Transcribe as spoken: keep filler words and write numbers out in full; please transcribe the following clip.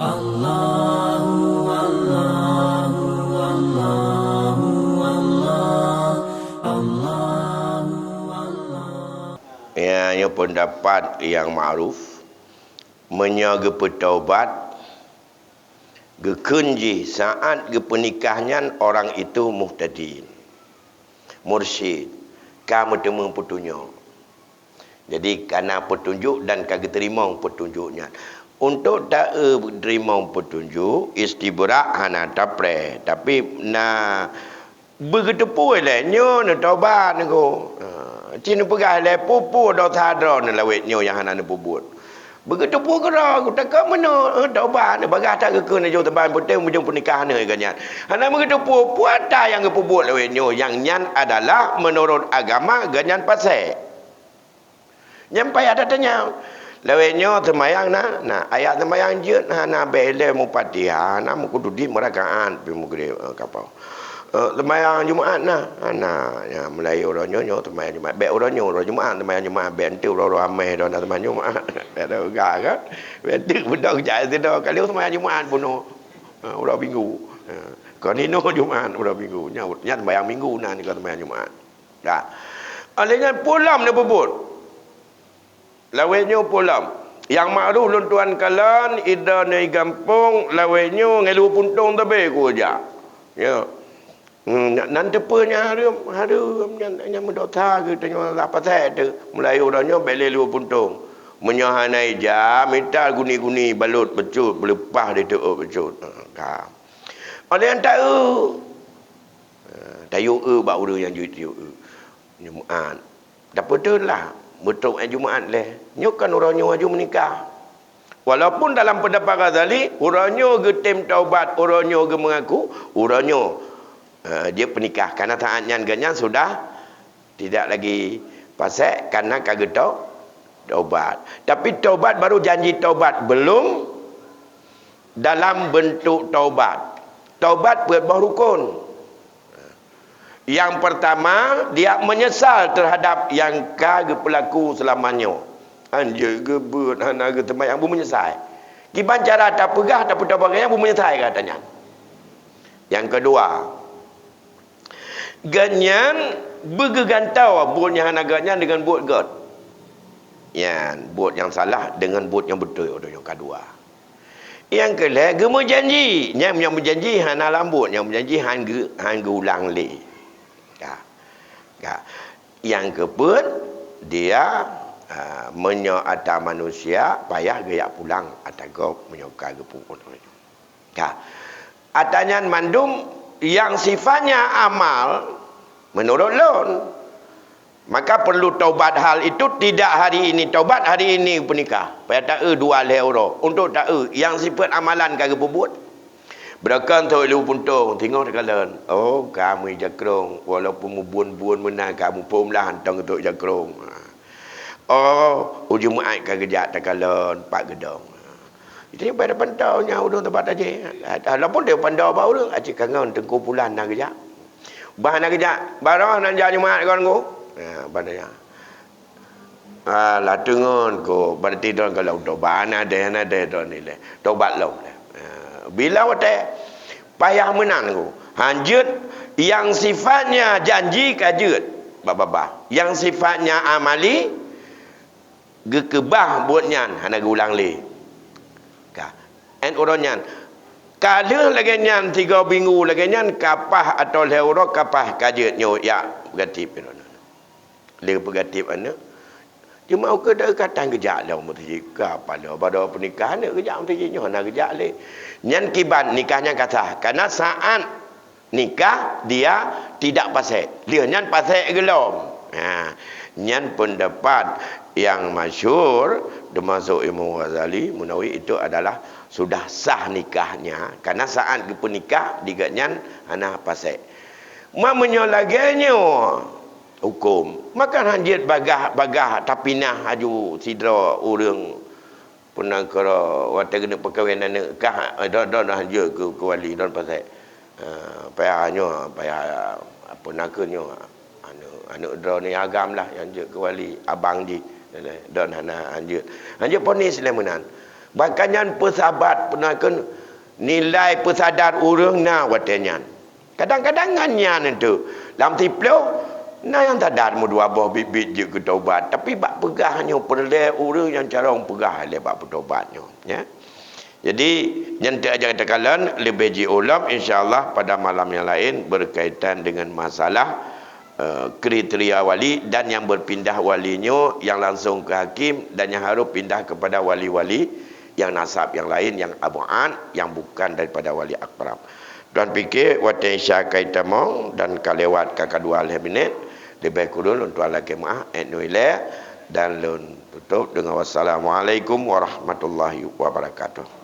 Allahu, Allahu, Allahu, Allah, Allahu, Allah. Ya, nyoe pendapat yang ma'ruf. Meunyoe geupeutaubat, geukheun jih saat geupeunikah nyan orang itu muhtadin, mursyid, ka meuteumé peutunyok. Jadi, ka na peutunjuk dan ka geuteurimong peutunjuk nyan. Untuk taeu teurimong peutunjuk, istibrak hana tapreh, tapi na beugeuteupeue lé nyoe neutobat nyoe. Ha, ci neupeugah lé peue-peue dosa droe neulawét nyoe nyang hana neupeubuet. Beugeuteupeue keudroe, geutakot meunoe, eh, tobat, neubagaih that geukheun neujok teuban putéh meujeueng peunikah neuh geuh nyan. Hana beugeuteupeue peue ata nyang geupeubuet lawét nyoe, nyang nyan adalah meunurot agama geuh nyan pasék. Nyan payah tatanyong. Lawét nyoe seumayang na, na ayat seumayang jeuet hana, bèk ilèe mufatihah, hana meukeududi meurakaat pih meugrib, eh, kapau. Eh, seumayang Jumat na, hana. Ya, mulai uroe nyoe, nyoe seumayang Jumat. Bèk uroe nyoe, uroe Jumat, seumayang Jumat. Bèk enteuk uroe-uroe amai droe na seumayang Jumat. Bèk ada peugah kan? Bèk enteuk beudôh jak sidoe, ka lheueh seumayang Jumat bunoe. Ha, uroe Minggu. Ha, kon inoe Jumat, uroe Minggu. Nyan, nyan seumayang Minggu na, nyoe kon seumayang Jumat. Dah. Oleh nyan, peue lom neupeubuet. Lawét nyoe peue lom. Nyang ma'ruf lôn tuan kalon, idroe nyoe gampông, lawét nyoe ngon luweue puntông sabé ku jak. Ya. Hmm, nan teupeue nyang hareuem, hareuem nyan, nyan meudosa geutanyoe Allah pasék teuh. Mulai uroe nyoe bèk lé luweue puntông. Meunyoe hana ija, mita guni-guni balot bacut, beuleupah di teuôt bacut. Ha, ka. Oleh nyan taeu. Ha, tayue eu bak ureueng nyang jeuet tayue eu. Jumat. Tapeuteulah, meutrok 'an Jumat lé. Nyoe kan uroe nyoe aju meunikah. Walaupun dalam pendapat Ghazali, uroe nyoe geutem taubat, uroe nyoe geumeungaku, uroe nyoe, eh, jeuet peunikah. Karena saat nyan geuh nyan sudah tidak lagi pasék, karena ka geutau-, taubat. Tapi taubat baru janji taubat, belum dalam bentuk taubat. Taubat peuet boh rukon. Yang pertama, dia menyesal terhadap nyang ka geupeulaku seulama nyoe. Anjeut geubeuet hana geuteumayang, beumeunyeusai. Kiban cara tapeugah, tapeuteupeue nyang beumeunyeusai gata nyan. Yang kedua, geuhnyan beugeugantoe buet nyang hana geuhnyan deungon buet gét. Nyan, buet nyang salah deungon buet nyang beutôi, udah nyang kedua. Nyang keulhèe, geumeujanji. Nyang, nyang meujanji hana lambot, nyang meujanji han geu-, han geulang lé. Ka. Ka. Nyang keupeuet, dia, ah, meunyoe ata manusia, payah geujak pulang ata gob meunyoe ka geupeubuet. Ka. Ata nyan mandum nyang sifatnya amal, menurut lôn, maka perlu taubat hal itu, tidak hari ini taubat, hari ini peunikah. Payah taeu dua lhèe uroe untuk taeu nyang sifat amalan ka geupeubuet. Beureukan thô ilu puntông, singoh teukalon. Oh, ka meujakrong, walaupun meubun-bun meunan ka muphom lah hantong geutôk jakrong. Oh, u Jumaat ka geujak teukalon, pat geudong. Itu yang pada pantau nyang ulôn tempat aja. Walaupun dia pandau bak ulôn, aci kangen Teungku Pulan na geujak. Bah na geujak, baroe nan jak Jumaat kon ku. Ha, bah na jak. Alah teungon ku, berarti droen kalau tobat na deh, na deh droen ni leh. Tobat lom leh. Ha, bila watèe payah meunan ku. Hanjeuet yang sifatnya janji ka jeuet bak babah. Yang sifatnya amali geukeubah buet nyan hana geulang lé. Ka. Én uroe nyan. Ka lheueh lagèe nyan, tiga minggu lagèe nyan, ka paih atau lhèe uroe ka paih ka jeuet nyoe, ya, peugatip. Lheueh peugatip aneuk. Cuma ukeue dah ka tan geujak lom meuseujid, ka paloe baroe peunikah aneuk geujak meuseujid nyoe hana geujak lé. Nyan kiban nikah nyan ka sah. Karena saat nikah, dia tidak pasék. Lheueh nyan pasék geulom. Ha, nyan pendapat yang masyhur, termasuk Imam Ghazali, Munawi, itu adalah sudah sah nikahnya. Karena saat geupeunikah, di gobnyan hana pasék. Ma meunyoe lagèe nyoe huköm, maka hanjeuet bagah-bagah tapinah aju sidroe ureueng Peue na keudroe watèe keuneuk peukawen aneuk kah, eh, droe, droe hanjeuet keu, keu wali, droe pasék. Eh, payah nyoe, payah, peue na keuh nyoe, aneuk, aneuk droe ni agam lah nyang jeuet keu wali, abang jih. Droe hana hanjeuet. Hanjeuet ponis lé meunan. Bahkan nyan peusabat, peunakeun nilai peusadat ureuëng na watée nyan. Kadang-kadang ngon nyan tu, lam siplôh, na nyang sadat meudua boh biet-biet jeuet keu tobat. Tapi bak peugah nyoe peureulée ureuëng nyang carông peugah lé bak peutobat nyoe, ya. Jadi, nyan teuh aja takalon, leubeh jiôh lom, insya Allah pada malam yang lain berkaitan dengan masalah, eh, kriteria wali dan yang berpindah wali nyoe yang langsung ke hakim dan yang harus pindah kepada wali-wali yang nasab yang lain, yang abu'ad, yang bukan daripada wali akrab. Tuan pikir, watée Isya ka itamong dan ka lewat ka kadua lhée minit, leubeh kureueng lôn tuan lakée meuáh, eh, nu ilée, dan lôn tutup dengan wassalamualaikum warahmatullahi wabarakatuh.